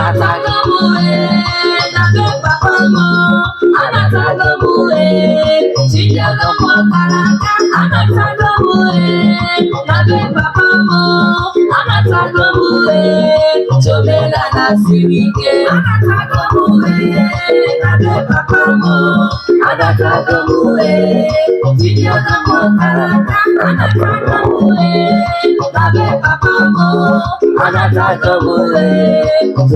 Anatago m na be papa m. Anatago m, tinyego m ọkara aka. Anatago m na be papa m. Anatago m, omenala siri ike. Anatago m na be papa m. Anatago m, tinyego m ọkara aka. Anatago m na be papa m. Anatago m,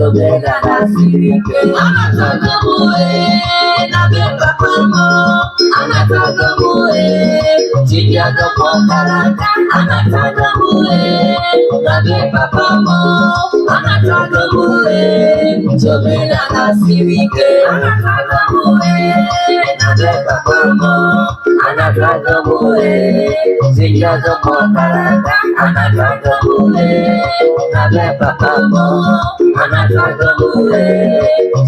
omenala siri ike. Anatago m na be papa m. Anatago m, tinyego m ọkara aka. Anatago m na be papa m. Anatago m, omenala siri ike. Anatago m na be papa m. Anatago m, tinyego m ọkara aka. Anatago m na be papa m. Anatago m,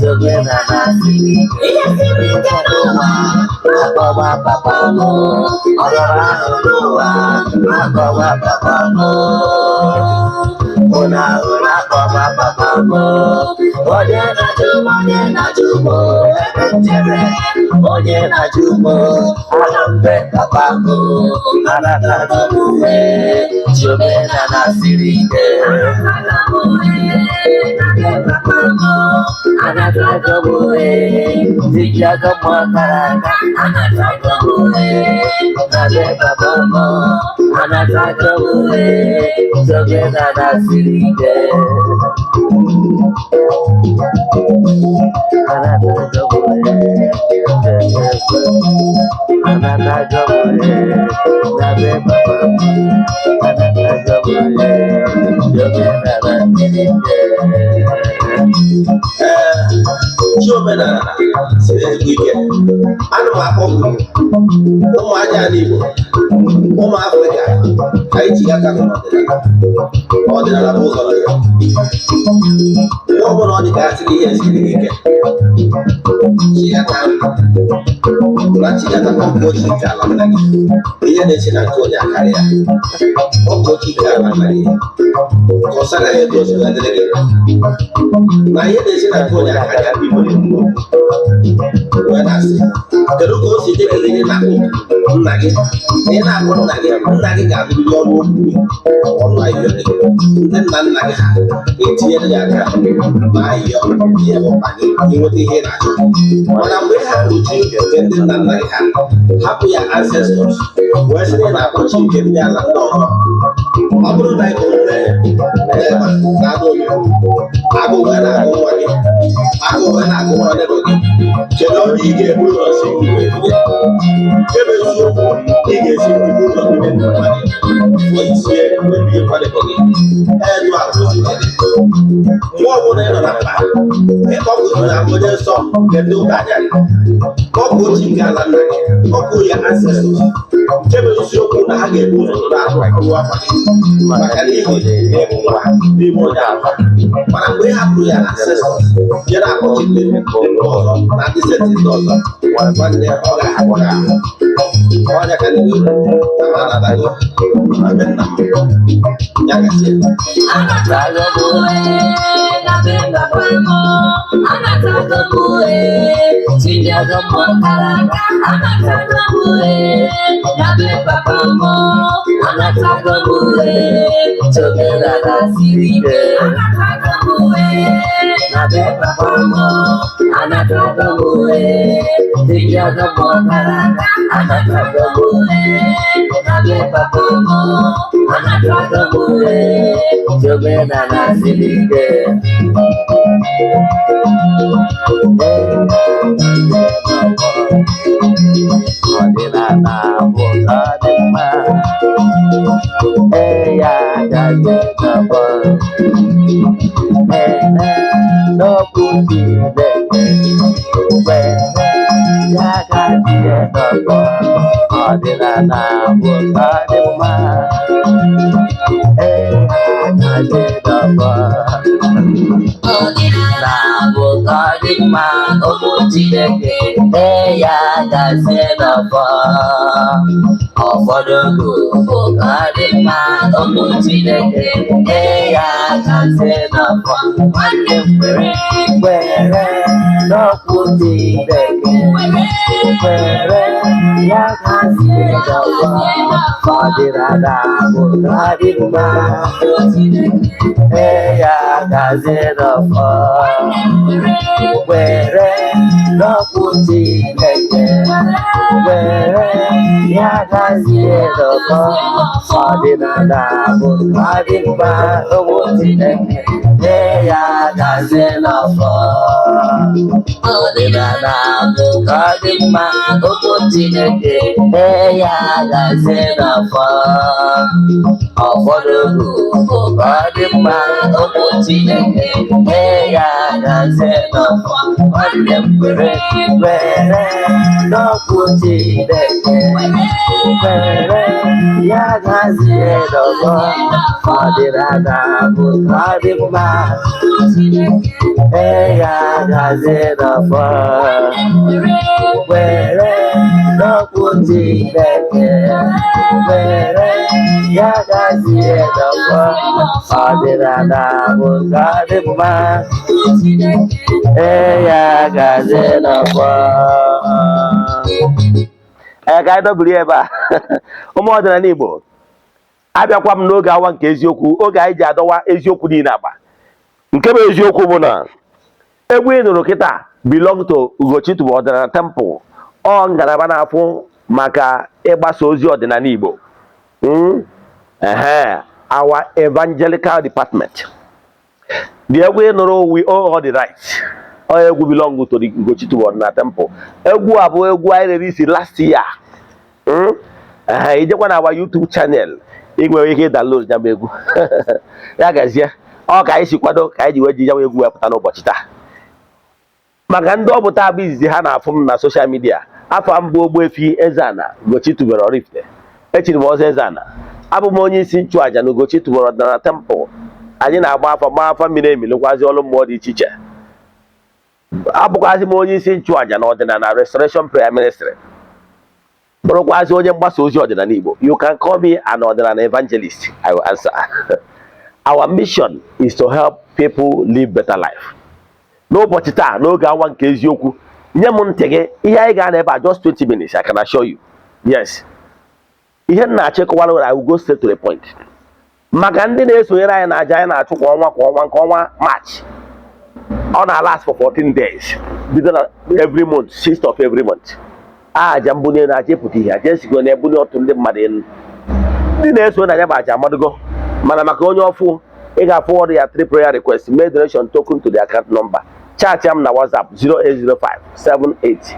omenala siri ike. Ihe siri ike n'ụwa, akpọwa papa m. Ọrịa ahụ n'ụwa, akpọwa papa m. Ụnụ ahụrụ, akpọwa papa m. Onye na-ajụ m, onye na-ajụ m ebe m jere, onye na-ajụ m, aha mbe papa m. Anatago m, ji omenala siri ike. Anatago m na be papa m. Anatago m, tijago m ọkara aka. Anatago m na be papa m. Anatago m, omenala siri ike. Anatago m, anatago m na be papa m. Anatago m, omenala siri ike. Ee, chi omenala siri ezigbo ike. Ana m akpọ ụmụ aja ala Igbo, ụmụ Afrịka, ka anyị ji aka n'ọdịnala. Ọdịnala bụ ụzọ ndụ. Mgbe ọbụla ọ dị ka asị gị ihe siri gị ike, chigata na chigata, kpọkụọ chi nke ala nna gị. Ihe na-eche na nke onye akarịa, kpọkụọ chi nke ala nna gị ka ọ sara ya etu o si wee dịrị gị na ihe na-esi na nke onye akarịa. Ndị Igbo na-ekwu okwu wee na-asị, kedu ka o si dị ka ihe na-akpụ nna gị na ị na-akpụ nna gị? Nna gị ga-adụrịrị ọnụ okwu gị, ọnụ ahịhịa gị. Ndị nna nna gị ha ga-etinyere gị aka na ahịhịa ihe bụ mkpa gị inweta ihe ị na-achọ. Mana mgbe ị hapụrụ chi nke ndị nna nna gị ha, hapụ ya ancestors, wee sị na ị na-akpọ chi nke ndị ala ndị ọzọ, ọ bụrụ na ị bụ nne na-agụ agụ wee na-agụ nwa gị, agụ wee na-agụ nwa neighbour gị, kedu onye ị ga-ebu ụzọ si nri wee binye? Nke bụ eziokwu, ị ga-esi nri bụ ụzọ binye nwa gị before isie wee binye nwa neighbour gị. Etu a ka o si wee dị. Mgbe ọbụla ị nọ na mkpa, ịkpọpụ na onye nsọ nke ndị ụka anyarị, kpọpụ chi nke ala nna gị, kpọpụ ya ancestors, nke bụ eziokwu na ha ga-ebu ụzọ nụrụ akwa ruo akwa gị, maka n'ihi na ịbụ nwa ha n'ime onye ala. Mana mgbe ị hapụrụ ya ancestors, jee na-akpọchi ndị ndị ọzọ na ndị seti ndị ọzọ, nwanne, ọ ga-ahapụ gị ahụ ọnya ka ndị na ma anatago na be nna m ya gazie. Anatago m na be papa m. Anatago m, tinyego m ọkara aka. Anatago m na be papa m. Anatago m, omenala siri ike. Anatago m na be papa m. Anatago m, tinyego m ọkara aka. Anatago m na be papa m. Anatago m, omenala siri ike. Ọdịnala bụ ụzọ dị mma. Ee, ya agaghị n'ọgbọ ene n'okwu Chineke kwere, ya agaghị n'ọgbọ. Ọdịnala bụ ụzọ dị mma. Ee, ya agaghị n'ọgbọ. Ọdịnala. Bụ ka ọ dị mma, ụmụ Chineke, ee, ya gazie n'ọfọ. Ụfọdụ bụ ka ọ dị mma, ụmụ Chineke, ee, ya gazie n'ọfọ. Nwanne m, kwere, kwere n'okwu Chineke, kwere, ya gazie n'ọfọ. Ọdịnala bụ ka ọ dị mma, ee, ya gazie n'ọfọ. Kwere n'okwu Chineke, kwere, ya gazie n'ọfọ. Ọdịnala bụ ka ọ dị mma, ụmụ Chineke, ee, ya gazie n'ọfọ. Ọdịnala bụ ka ọ dị mma, ụmụ Chineke, ee, ya gazie n'ọfọ. Ụfọdụ bụ ka ọ dị mma, ụmụ Chineke, ee, ya gazie n'ọfọ. Nwanne m, kwere, kwere n'okwu Chineke, kwere, ya gazie n'ọfọ. Ọdịnala bụ ka ọ dị mma, ee, ya gazie n'ọfọ. Kwere n'okwu Chineke, kwere, ya gazie n'ọfọ. Ọdịnala bụ ka ọ dị mma, ee, ya gazie n'ọfọ. Ee, ka anyị dọbiri ebe a. Ụmụ ọdịnala Igbo, abịakwa m n'oge awa nke eziokwu, oge anyị ji adọwa eziokwu niile agba. Nke bụ eziokwu bụ na egwu ị nụrụ kịta belong to Ugochi Tubelu Ọdịnala Temple, ọ ngalaba na-afụ maka ịgbasa ozi ọdịnala Igbo. Ehe, our evangelical department. The egwu ị nụrụ, we own all the rights. Ọ egwu belong to the Ugochi Tubelu Ọdịnala Temple. Egwu a bụ egwu anyị release last year. Ehe, ijekwa na our YouTube channel, ị nwere ike download ya bụ egwu. Ya gazie. Ọ ka anyị si kwado ka anyị ji wee ji ya bụ egwu wepụta n'ụbọchị taa. Maka ndị ọ bụ taa bụ izizi ha na-afụ m na social media, afọ m bụ Ogbuefi Eze-Ana Ugochi Tubelu Oraifite. Echiri m ọzọ Eze-Ana. Abụ m onye isi nchụaja na Ugochi Tubelu Ọdịnala Temple. Anyị na-agba afa, gbaa afa miri emi, lụkwazi ọrụ mmụọ dị iche iche. Abụkwazị m onye isi nchụaja na Ọdịnala Restoration Prayer Ministry, bụrụkwazị onye mgbasa ozi ọdịnala Igbo. You can call me an ọdịnala evangelist, I will answer. Our mission is to help people live better life. N'ụbọchị taa, n'oge awa nke eziokwu, nye m ntị gị. Ihe anyị ga-ana ebe a, just 20 minutes, I can assure you. Yes, ihe m na-achọ ịkọwara, I will go straight to the point. Maka ndị na-esonyere anyị na aja anyị na-achụ kwa ọnwa kwa ọnwa, nke ọnwa March, ọ na-last for 14 days, bido na every month, 6th of every month. Aja mbunye na aja ịpụta ihe, aja esigo na-ebunye ọtụ ndị mmadụ elu. Ndị na-eso na ya bụ aja amadogo, mana maka onye ọfụ, ị ga-forward ya three prayer request, mee donation token to the account number, chat m na WhatsApp 0805 78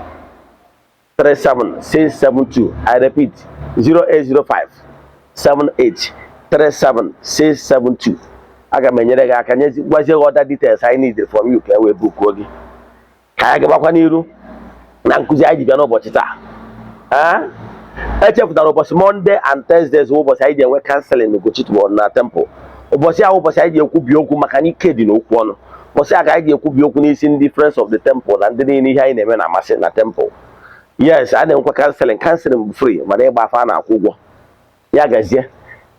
37672. I repeat, 0805 78 37672. Aga m enyere gị aka nyezi, gwazie gị other details I need from you ka e wee bukuo gị. Ka anyị gabakwa n'iru na nkụzi anyị ji bịa n'ụbọchị taa. Ee, echepụtara ụbọchị Monday and Thursdays bụ ụbọchị anyị ji enwe counseling n'Ugochi Tubelu na Temple. Ụbọchị ahụ, ụbọchị anyị ji ekwubi okwu, maka na ike dị n'okwu ọnụ. Ụbọchị a ka anyị ji ekwubi okwu n'isi ndị Friends of the Temple na ndị niile ihe anyị na-eme na-amasị na temple. Yes, a na-enwekwa counseling. Counseling bụ free, mana ịgba afa a na-akwụ ụgwọ. Ya gazie.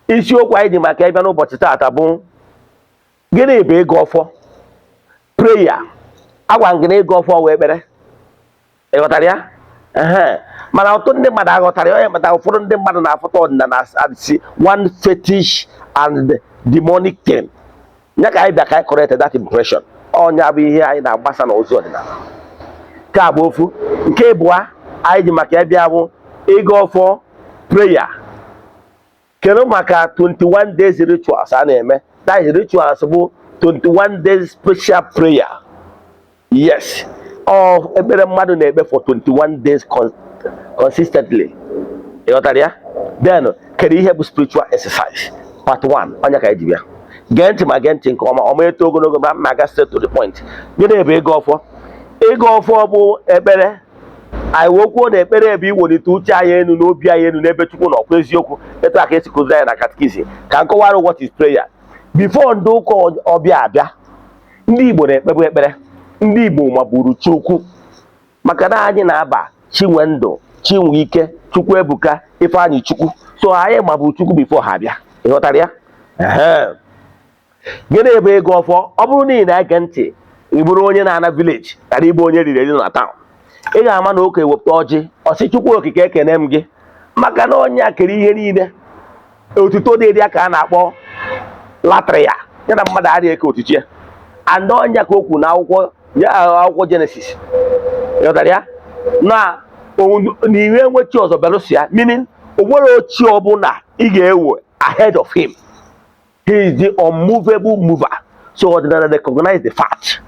Isiokwu anyị ji maka ịbịa n'ụbọchị taata bụ: gịnị bụ ịgọ ọfọ, prayer? Agwa m gị na ịgọ ọfọ wee ekpere. Ị ghọtara ya? Ehe, mana ọtụtụ ndị mmadụ aghọtara ya. Onye kpatara ụfọdụ ndị mmadụ na-afụta ọdịnala as one fetish and demonic thing. Ya ka anyị bịa ka anyị correct that impression. Ọnya bụ ihe anyị na-agbasa n'ozi ọdịnala. Nke a bụ ofu. Nke ịbụa anyị ji maka ya bịa bụ ịgọ ọfọ, prayer. Kedu maka 21 days rituals a na-eme? That is, rituals bụ 21 days special prayer. Yes, ọ ekpere mmadụ na-ekpe for 21 days consistently. Ị ghọtara ya? Then kedu ihe bụ spiritual exercise part 1? Onye ka anyị ji bịa. Gee ntị, ma gee ntị nke ọma. Ọma eto ogologo, ma mma aga straight to the point. Gịnị bụ ịgọ ọfọ? Ịgọ ọfọ bụ ekpere. Anyị wee kwuo na ekpere bụ iwelite uche anyị elu na obi anyị elu n'ebe Chukwu na ọkwa eziokwu. Etu a ka esi kụziri anyị na catechism. Ka nkọwara what is prayer before ndị ụka ọbịa abịa. Ndị Igbo na-ekpebu ekpere. Ndị Igbo maburu Chukwu, maka na anyị na-aba Chinwendụ, Chinweike, Chukwuebuka, Ifeanyị Chukwu. So anyị maburu Chukwu before ha bịa. Ịghọtara ya? Ehe. Gịnị bụ ịgọ ọfọ? Ọ bụrụ na ị na-ege ntị, ị bụrụ onye na-ana village, ghara ịbụ onye riri eri na town, ị ga-ama na oke wepụta ọjị, ọsị, "Chukwu Okike, ekene m gị," maka na onye a kere ihe niile. Otuto dị ya ka a na-akpọ latria, ya na mmadụ adịghị eke otutu ya. And ọnya ka o kwuru na akwụkwọ ya, akwụkwọ Genesis. Ịghọtara ya? Na na iwe enwe chi ọzọ belụsọ ya, meaning o nwere chi ọbụla ị ga-ewe ahead of him. He is the unmovable mover. So ọdịnala recognize the fact.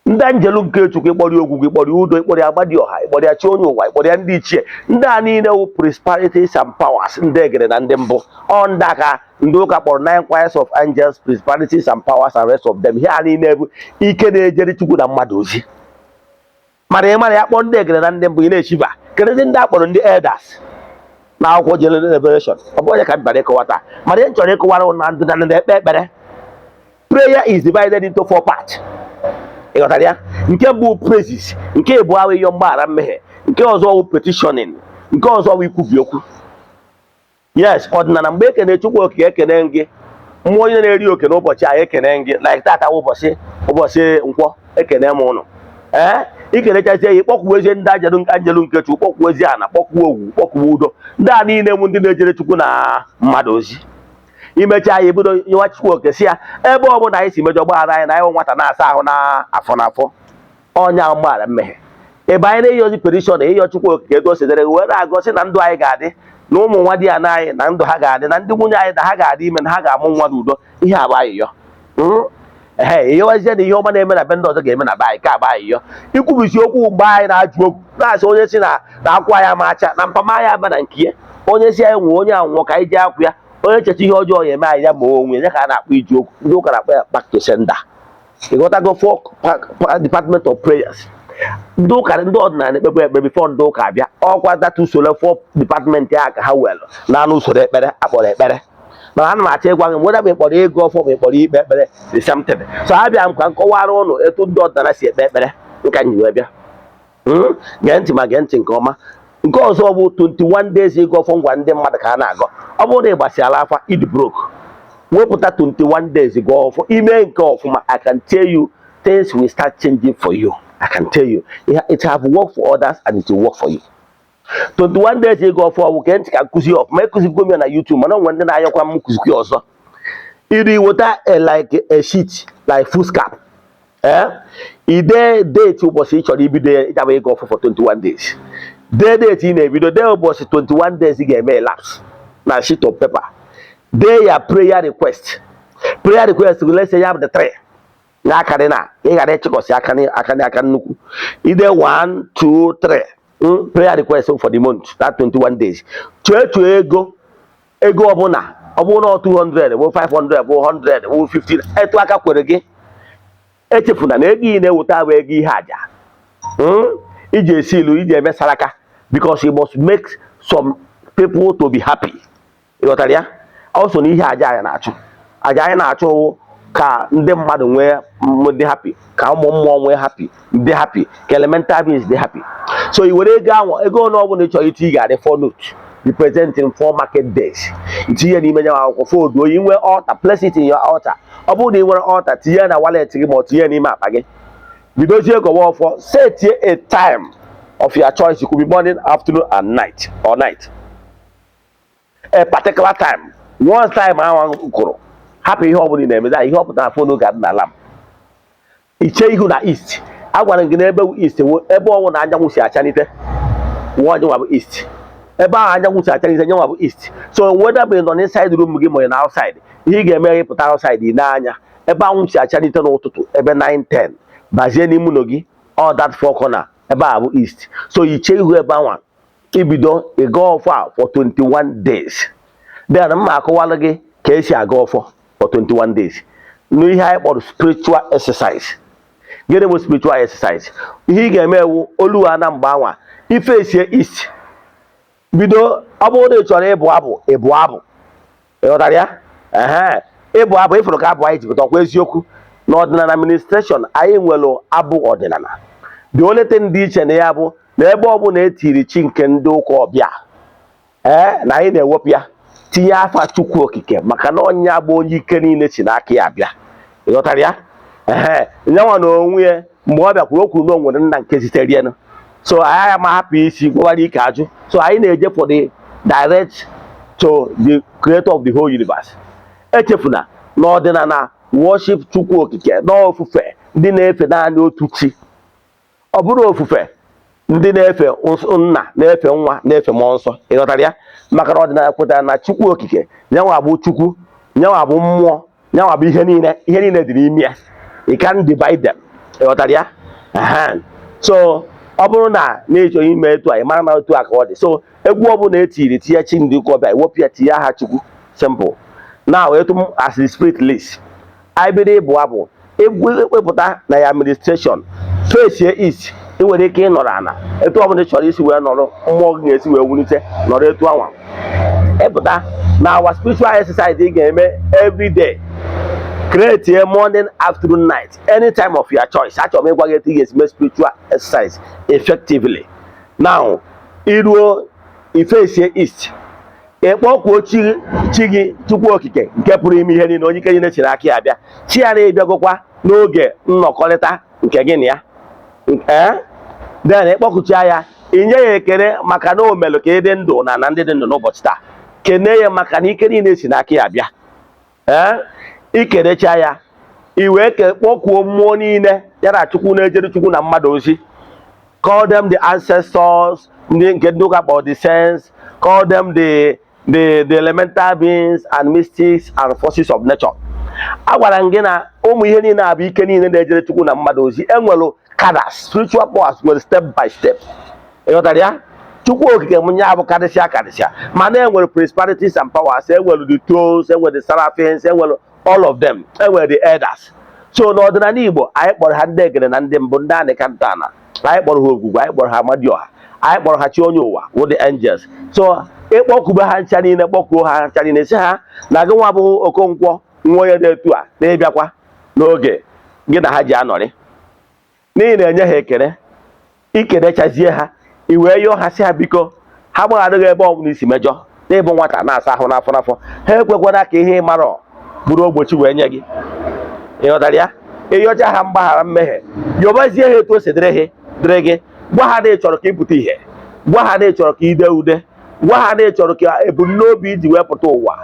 Ndị anjelu nke Chukwu, ịkpọrọ ya ogwugwu, ịkpọrọ ya udo, ịkpọrọ ya amadioha, ịkpọrọ ya chi onye ụwa, ịkpọrọ ya ndị ichie, ndị a niile wụ principalities and powers, ndị egere na ndị mbụ. Ọ ndị aka ndị ụka kpọrọ nine choirs of angels, principalities and powers and rest of them. Ihe a niile bụ ike na-ejere Chukwu na mmadụ ozi. Mana ị mara ya kpọọ ndị egere na ndị mbụ, ị na-echiba kedụzi ndị a kpọrọ ndị elders na akwụkwọ General Revelation? Ọ bụ onye ka m bịara ịkọwa taa. Mana ihe m chọrọ ịkọwara bụ na ndụ na na-ekpe ekpere, prayer is divided into four parts. Ị ghọtara ya? Nke mbụ, praises. Nke abụọ ahụ, ịyọ mgbaghara mmehie. Nke ọzọ wụ petitioning. Nke ọzọ wụ ikwubi okwu. Yes, ọdịnala, mgbe ekene Chukwu Okike, ekene gị, mmụọ onye na-eri oke n'ụbọchị a, ekene gị. Like tata wụ ụbọchị Nkwọ, ekene m ụnụ. Ee, ikenechazie ya, ịkpọkwuezie ndị anjelu, anjelu nke Chukwu, kpọkwuezie ana, kpọkwuo ogwu, kpọkwuo udo. Ndị a niile bụ ndị na-ejere Chukwu na mmadụ ozi. Imechaa ya, ebido nyewa Chukwu Oke, si ya ebe ọ bụla anyị si mejọ, gbaghara anyị, na anyị wụ nwata na-asa ahụ na afọ na afọ ọnya, mgbaghara mmehie. Ebe anyị na-eyi ozi petition, ịyọ Chukwu Okike ego sedere wee na-agọsị na ndụ anyị ga-adị, na ụmụ nwa di ya na anyị na ndụ ha ga-adị, na ndị nwunye anyị na ha ga-adị ime, na ha ga-amụ nwa n'udo. Ihe a bụ ayịyọ. Ehe, ịyọwazie na ihe ọma na-eme na be ndị ọzọ ga-eme na be anyị. Ka agba ayịyọ. Ikwubisi okwu mgbe anyị na-ajụ okwu, na-asị onye si na akwa ya ma acha na mpama anyị aba na nke ya, onye si anyị nwụọ, onye anwụọ ka anyị jee akwụ ya, onye cheta ihe ọjọọ ya eme anyị, ya ma onwe ya, ka a na-akpọ iji okwu. Ndị ụka na-akpọ ya back to sender. Ịghọtago? Four department of prayers. Ndị ụka, ndị ọdịnala ekpekpe ekpere before ndị ụka abịa. Ọkwa data usoro four department ya ka ha were na usoro ekpere akpọrọ ekpere. Mana ana m achọ ịgwa gị, whether ma ị kpọrọ ego ọfọ, ma ị kpọrọ ikpe ekpere, the same thing. So abịa m ka m kọwara ụnụ etu ndị ọdịnala si ekpe ekpere. Nka nyi wee bịa. Gee ntị, ma gee ntị nke ọma. Nke ọzọ bụ 21 days ịgọ ọfọ. Ngwa, ndị mmadụ ka a na-agọ. Ọ bụrụ na ị gbasiala afa, ịdị broke, wepụta 21 days gọọ ọfọ. Ime nke ọfụma, I can tell you, things will start changing for you. I can tell you, it have worked for others and it will work for you. 21 days ịgọ ọfọ bụ, gee ntị ka nkụzi ọfụma. Ekụzikwa m ya na YouTube, mana onwe ndị na-ayọkwa m kụzikwa ya ọzọ. Iri weta a like a sheet like foolscap, eh, ide date ụbọchị ị chọrọ ibido ya, ịjaba ịgọ ọfọ for 21 days. Dee date ị na-ebido, dee ụbọchị 21 days ị ga-eme elapse na sheet of paper. Dee ya prayer request. Prayer request, let's say ya bụ the three n'akarị na ị ghara ịchịkọsị aka aka aka nnukwu. Ide 1 2 3, prayer request for the month, that 21 days. Chụọ chụọ ego, ego ọbụla, ọ bụrụ na ọ 200 bụ 500 bụ 100 bụ 50, etu aka kwere gị. Echefuna na ego ị na-eweta bụ ego ihe aja, Iji esi ilu, iji eme saraka, because you must make some people to be happy. Ịghọtara ya? Ọ so na ihe aja anyị na-achụ. Aja anyị na-achụ wụ ka ndị mmadụ nwee dị happy, ka ụmụ mmụọ nwee happy, dị happy, ka elemental beings dị happy. So i were ego ahụ, ego ole ọbụla ị chọrọ iti, ị ga-adị four note representing four market days, itinye n'ime ya akwụkwọ fold oyi. Nwee altar, place it in your altar. Ọ bụrụ na ị nwere altar, tinye na wallet gị ma ọ tinye n'ime akpa gị. Bidozie gọwa ọfọ. Set a time of your choice. It could be morning, afternoon and night, or night, a particular time. Once time ahụ kụrụ, hapụ ihe ọbụla ị na-eme. Ihe ọ pụtara, phone ga-adị na alarm. Iche ihu na east. Agwara m gị na ebe east wụ ebe ọnwụ na anyanwụ si achalite. Nwa nwa bụ east. Ebe ahụ anyanwụ si achalite, nyanwa bụ east. So whether bụ ị nọ n'inside room gị ma ị na outside, ihe ị ga-eme, ịpụta outside, ị na-anya ebe anwụ si achalite n'ụtụtụ, ebe 9 10, bazie n'ime ụlọ gị, all that four corner ebe a bụ east. So iche ihu ebe anwa, ibido ịga ọfọ a for 21 days. Then mma akọwalụ gị ka esi aga ọfọ for 21 days n'ihe anyị kpọrọ spiritual exercise. Gịnị bụ spiritual exercise? Ihe ị ga-eme ewu olu na mgbe anwa ife esie east, bido. Ọ bụrụ na ị chọrọ ịbụ abụ, ịbụ abụ. Ịghọtara ya? Ehe, ịbụ abụ ịfụrụ ka abụ anyị jikọta ọkwa eziokwu. N'ọdịnala administration, anyị nwere abụ ọdịnala. The only thing dị iche na ya bụ na ebe ọbụla etiri chi nke ndị ụka ọbịa, ee, na anyị na-ewepụ ya, tinye afa Chukwu Okike, maka na ọnya bụ onye ike niile si n'aka ya abịa. Ịghọtara ya? Ehe, nyanwa na onwe ya, mgbe ọ bịakwuru, o kwuru na o nwere nna nke zitere ya. So anyị ama hapụ isi gwawara ike ajụ. So anyị na-eje for the direct to the creator of the whole universe. Echefuna na ọdịnala worship Chukwu Okike na ofufe ndị na-efe naanị otu chi. Ọ bụrụ ofufe ndị na-efe nna, na-efe nwa, na-efe mmụọ nsọ. Ịghọtara ya? Maka na ọdịnala kwetara na Chukwu Okike nyanwa bụ Chukwu, nyanwa bụ mmụọ, nyanwa bụ ihe niile. Ihe niile dị n'ime ya. You can divide them. Ịghọtara ya? Ehe. So ọ bụrụ na na-ịchọ ime etu a, ị mara na otu a ka ọ dị. So egwu ọbụla etiri tinye chi ndị ụka ọbịa, ewepụ ya, tinye aha Chukwu. Simple. Now, etu m as the spirit leads, anyị bido ịbụ abụ egwu ekpepụta na ya administration, face east. Ị nwere ike ịnọrọ ala etu ọbụla ị chọrọ isi wee nọrọ, mmụọ gị ga-esi wee wulite. Nọrọ etu anwa ịpụta na our spiritual exercise ị ga-eme every day. Create a morning, afternoon, night, any time of your choice. Achọrọ m ịgwa gị etu ị ga-esi mee spiritual exercise effectively. Now, iruo, ifesie east, ịkpọkwuo chi chi gị, Chukwu Okike nke pụrụ ime ihe niile, onye ike niile chiri aka ya bịa. Chi ya na-ebịagokwa n'oge nnọkọrịta nke gị na ya. Ee, then ịkpọkụcha ya, inye ya ekele maka na o melụ ka ị dị ndụ na ndị dị ndụ n'ụbọchị taa. Kene ya maka na ike niile si n'aka ya bịa. Ee, ikerecha ya, i wee ke kpọkwuo mmụọ niile ya na Chukwu na-ejere Chukwu na mmadụ ozi. Call them the ancestors, ndị nke ndị ụka kpọrọ the saints. Call them the elemental beings and mystics and forces of nature. A gwara m gị na ụmụ ihe niile a bụ ike niile na-ejere Chukwu na mmadụ ozi. Enwere cadres, spiritual powers nwere step by step. Ịghọtara ya? Chukwu Okike m ya bụ karịsịa karịsịa, mana enwere principalities and powers, enwere the thrones, enwere the seraphims, enwere all of them, enwere the elders. So n'ọdịnala Igbo, anyị kpọrọ ha ndị egede na ndị mbụ, ndị anịka ntọala. Anyị kpọrọ ha ogwugwu, anyị kpọrọ ha amadioha, anyị kpọrọ ha chi onye ụwa wụ the angels. So ịkpọkube ha ncha niile, kpọkuo ha ncha niile, sị ha na gị nwa bụ Okonkwo, nwa onye dị etu a, na-ịbịakwa n'oge gị na ha ji anọrị n'ihi na-enye ha ekele. Ikenechazie ha, i wee yọọ ha, sị ha biko, ha gbagharụ gị ebe ọbụla isi mejọ n'ịbụ nwata na-asa ahụ n'afọ n'afọ. Ha ekwekwana ka ihe ị mara bụrụ ogbochi wee nye gị. Ịghọtara ya? Ịyọcha ha mgbaghara mmehie, yọbazie ha etu o si dịrị gị dịrị gị. Gwa ha na ị chọrọ ka ị pụta ìhè, gwa ha na ị chọrọ ka ị dee ude, gwa ha na ị chọrọ ka ebumnobi iji wee pụta ụwa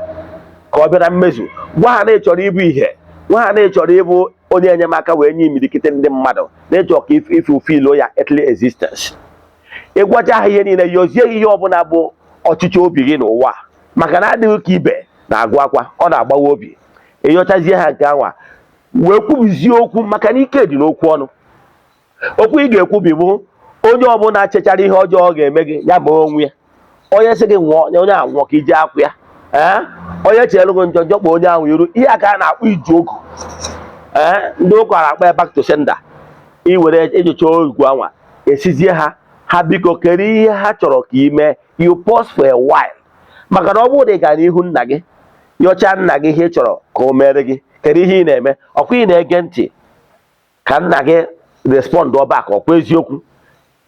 ka ọ bịa na mmezu, gwa ha na ị chọrọ ịbụ ìhè, gwa ha na ị chọrọ ịbụ onye enyemaka wee nye imirikiti ndị mmadụ, na ịchọ ka ifulfill ya earthly existence. Ịgwacha ha ihe niile, yọzie ihe ọbụla bụ ọchịchọ obi gị n'ụwa, maka na adịghị ka ibe na-agụ akwa, ọ na-agbawa obi. Ịyọchazie ha nke anwa, wee kwubizie okwu, maka na ike dị n'okwu ọnụ. Okwu ị ga-ekwubi bụ onye ọbụla chechara ihe ọjọọ ọ ga-eme gị, ya ma onwe ya. Onye sị gị nwụọ, onye anwụọ ka iji akwụ ya. Ee, onye chere gị njọ njọ, kpọ onye ahụ iru. Ihe a ka a na-akpọ iji ogu. Ee, ndị ụka na-akpọ ya back to sender. Iwere ejocha ogwu anwa, esizie ha, ha biko kere ihe ha chọrọ ka ị mee. You pause for a while, maka na ọ bụrụ na ị gara n'ihu nna gị, yọchaa nna gị ihe ị chọrọ ka o mere gị, kedu ihe ị na-eme? Ọkwa ị na-ege ntị ka nna gị respond back. Ọkwa eziokwu?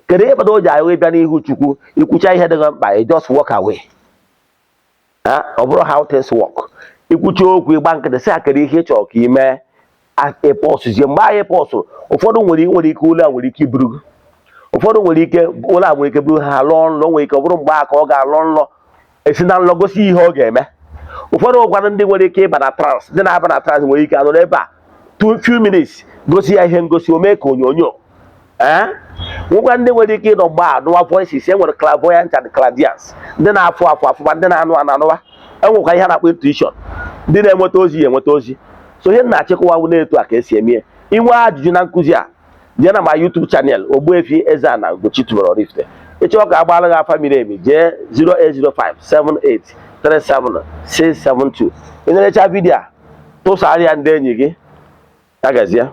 Kedu ihe kpatara o ji ahụ ịbịa n'ihu Chukwu, ikwucha ihe dị gị mkpa, you just walk away? Ọ bụrụ how things work. Ikwucha okwu, ịgba nkịtị, sị ha kedu ihe ị chọrọ ka ị mee. Ịpọsụzie. Mgbe anyị pọsụrụ, ụfọdụ nwere ike ụlọ a nwere ike iburu gị, ụfọdụ nwere ike ụlọ a nwere ike buru ha lụọ nlọ, nwere ike ọ bụrụ mgbe a ka ọ ga-alọ nlọ, esi na nlọ gosi ihe ọ ga-eme. Ụfọdụ nwekwara ndị nwere ike ịba na trance. Ndị na-aba na trance nwere ike anọrọ ebe a two few minutes, gosi ya ihe ngosi, o mee ka onyonyo. Ee, nwekwa ndị nwere ike ịnọ mgbe a nụwa voices. E nwere clairvoyant and clairvoyance, ndị na-afụ afụ afụma, ndị na-anụ anụ anụwa. Enwekwa ihe a na-akpọ intuition, ndị na-enweta ozi ya enweta ozi. So ihe m na-achịkọwa bụ na-etu a ka esi eme ya. Inwe ajụjụ na nkụzi a, jee na ma YouTube channel Ogbuefi Eze-Ana Ugochi tubelu Oraifite. Ịchọọ ka agbaala gị afa miri emi, jee 08057837672. Ị na-erecha video a, tụsara ya ndị enyi gị. Ya gazie.